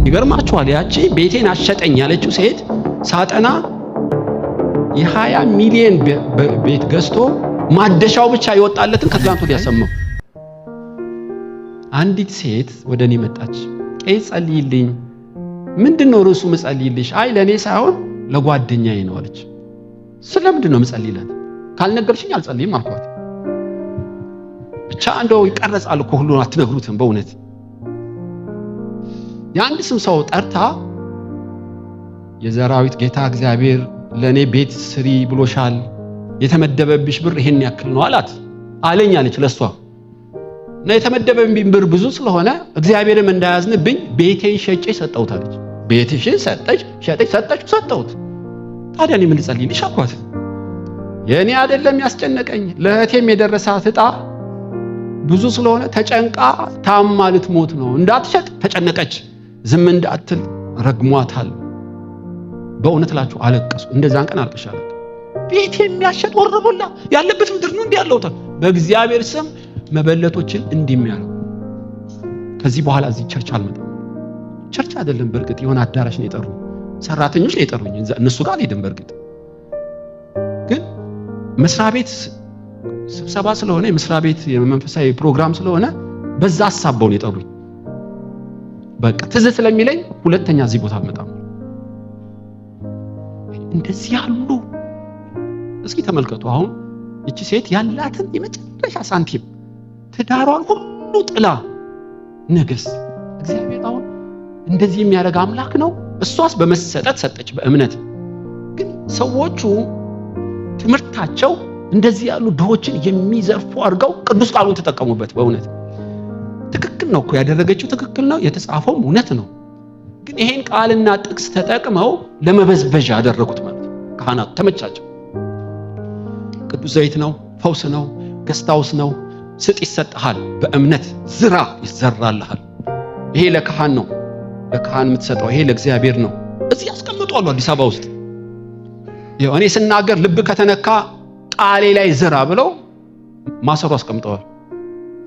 ይገርማችኋል። ያቺ ቤቴን አሸጠኝ ያለችው ሴት ሳጠና የ20 ሚሊዮን ቤት ገዝቶ ማደሻው ብቻ የወጣለትን ከትላንት ወዲያ ሰማሁ። አንዲት ሴት ወደ እኔ መጣች። "ቄስ ጸልይልኝ።" "ምንድን ነው ርዕሱ ምጸልይልሽ?" "አይ፣ ለእኔ ሳይሆን ለጓደኛዬ ነው" አለች። "ስለምንድን ነው ምጸልይላት? ካልነገርሽኝ አልጸልይም" አልኳት። ብቻ እንደው ይቀረጻል እኮ፣ ሁሉን አትነግሩትም። በእውነት የአንድ ስም ሰው ጠርታ "የሰራዊት ጌታ እግዚአብሔር ለእኔ ቤት ስሪ ብሎሻል፣ የተመደበብሽ ብር ይሄን ያክል ነው አላት አለኝ" አለች ለሷ። "እና የተመደበብኝ ብር ብዙ ስለሆነ እግዚአብሔርም እንዳያዝንብኝ ቤቴን ሸጬ ሰጠሁት" አለች። ቤትሽን ሰጠች፣ ሸጠች፣ ሰጠች፣ ሰጠሁት። "ታዲያ እኔ ምን ልጸልይልሽ?" አልኳት። "የእኔ አይደለም ያስጨነቀኝ፣ ለእህቴም የደረሳት ዕጣ ብዙ ስለሆነ ተጨንቃ ታማ ልትሞት ነው። እንዳትሸጥ ተጨነቀች፣ ዝም እንዳትል ረግሟታል።" በእውነት እላችሁ አለቀሱ። እንደዛን ቀን አልቅሻለሁ። ቤት የሚያሸጥ ወረበላ ያለበት ምድር ነው እንዲህ ያለው። በእግዚአብሔር ስም መበለቶችን እንዲህ የሚያደርጉ፣ ከዚህ በኋላ እዚህ church አልመጣም። Church አይደለም፣ በእርግጥ የሆነ አዳራሽ ነው የጠሩኝ፣ ሰራተኞች ነው የጠሩኝ። እነሱ ጋር አልሄድም። በእርግጥ ግን መስሪያ ቤት ስብሰባ ስለሆነ፣ የመስሪያ ቤት የመንፈሳዊ ፕሮግራም ስለሆነ በዛ አሳበው ነው የጠሩኝ። በቃ ትዝ ስለሚለኝ ሁለተኛ እዚህ ቦታ አልመጣም። እንደዚህ ያሉ እስኪ ተመልከቱ። አሁን እቺ ሴት ያላትን የመጨረሻ ሳንቲም ትዳሯን ሁሉ ጥላ፣ ነገስ እግዚአብሔር አሁን እንደዚህ የሚያደርግ አምላክ ነው። እሷስ በመሰጠት ሰጠች፣ በእምነት። ግን ሰዎቹ ትምህርታቸው እንደዚህ ያሉ ድሆችን የሚዘርፉ አድርገው ቅዱስ ቃሉን ተጠቀሙበት። በእውነት ትክክል ነው እኮ ያደረገችው፣ ትክክል ነው፣ የተጻፈውም እውነት ነው። ግን ይሄን ቃልና ጥቅስ ተጠቅመው ለመበዝበዣ አደረጉት ማለት ነው። ካህናቱ ተመቻቸው። ቅዱስ ዘይት ነው፣ ፈውስ ነው፣ guest house ነው። ስጥ ይሰጥሃል፣ በእምነት ዝራ ይዘራልሃል። ይሄ ለካህን ነው፣ ለካህን የምትሰጠው ይሄ ለእግዚአብሔር ነው። እዚህ ያስቀምጧሉ አዲስ አበባ ውስጥ። ይኸው እኔ ስናገር ልብ ከተነካ ቃሌ ላይ ዝራ ብለው ማሰሮ አስቀምጠዋል።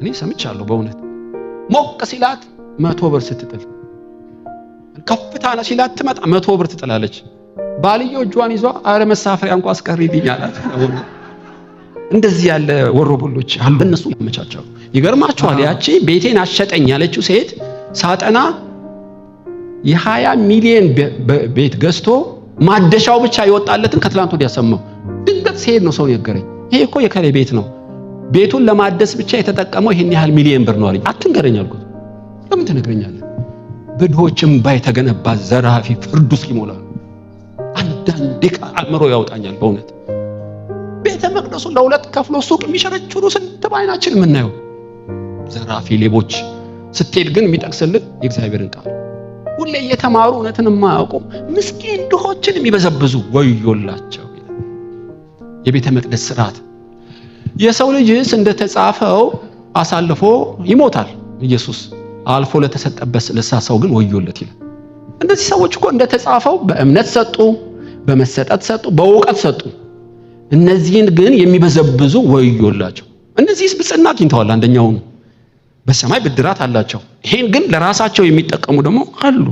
እኔ ሰምቻለሁ። በእውነት ሞቅ ሲላት 100 ብር ስትጥል፣ ከፍታ ሲላት ትመጣ 100 ብር ትጥላለች። ባልየው እጇን ይዟ "አረ መሳፈሪያ እንኳ አስቀሪልኝ" አላት። እንደዚህ ያለ ወሮበሎች አሉ። እነሱ ያመቻቻሉ። ይገርማችኋል። ያቺ ቤቴን አሸጠኝ ያለችው ሴት ሳጠና የ20 ሚሊዮን ቤት ገዝቶ ማደሻው ብቻ የወጣለትን ከትላንት ወዲያ ሰማሁ። ድንገት ሲሄድ ነው ሰው ነገረኝ። "ይሄ እኮ የከሌ ቤት ነው፣ ቤቱን ለማደስ ብቻ የተጠቀመው ይሄን ያህል ሚሊዮን ብር ነው" አለኝ። "አትንገረኝ" አልኩት። "ለምን ትነግረኛለህ?" በድሆች እምባ የተገነባ ዘራፊ ፍርዱ እስኪሞላ ነው። አንዳንዴ አእምሮ ያውጣኛል በእውነት። ቤተ መቅደሱን ለሁለት ከፍሎ ሱቅ የሚሸረችሩ ስንት በዓይናችን የምናየው ዘራፊ ሌቦች። ስትሄድ ግን የሚጠቅስልህ የእግዚአብሔርን ቃል፣ ሁሌ እየተማሩ እውነትን የማያውቁ ምስኪን ድሆችን የሚበዘብዙ ወዮላቸው። የቤተ መቅደስ ስርዓት፣ የሰው ልጅስ እንደተጻፈው አሳልፎ ይሞታል። ኢየሱስ አልፎ ለተሰጠበት ለሳ ሰው ግን ወዮለት ይላል። እነዚህ ሰዎች እኮ እንደተጻፈው በእምነት ሰጡ፣ በመሰጠት ሰጡ፣ በእውቀት ሰጡ። እነዚህን ግን የሚበዘብዙ ወዮላቸው። እነዚህስ ብጽዕና አግኝተዋል። አንደኛውን በሰማይ ብድራት አላቸው። ይሄን ግን ለራሳቸው የሚጠቀሙ ደግሞ አሉ።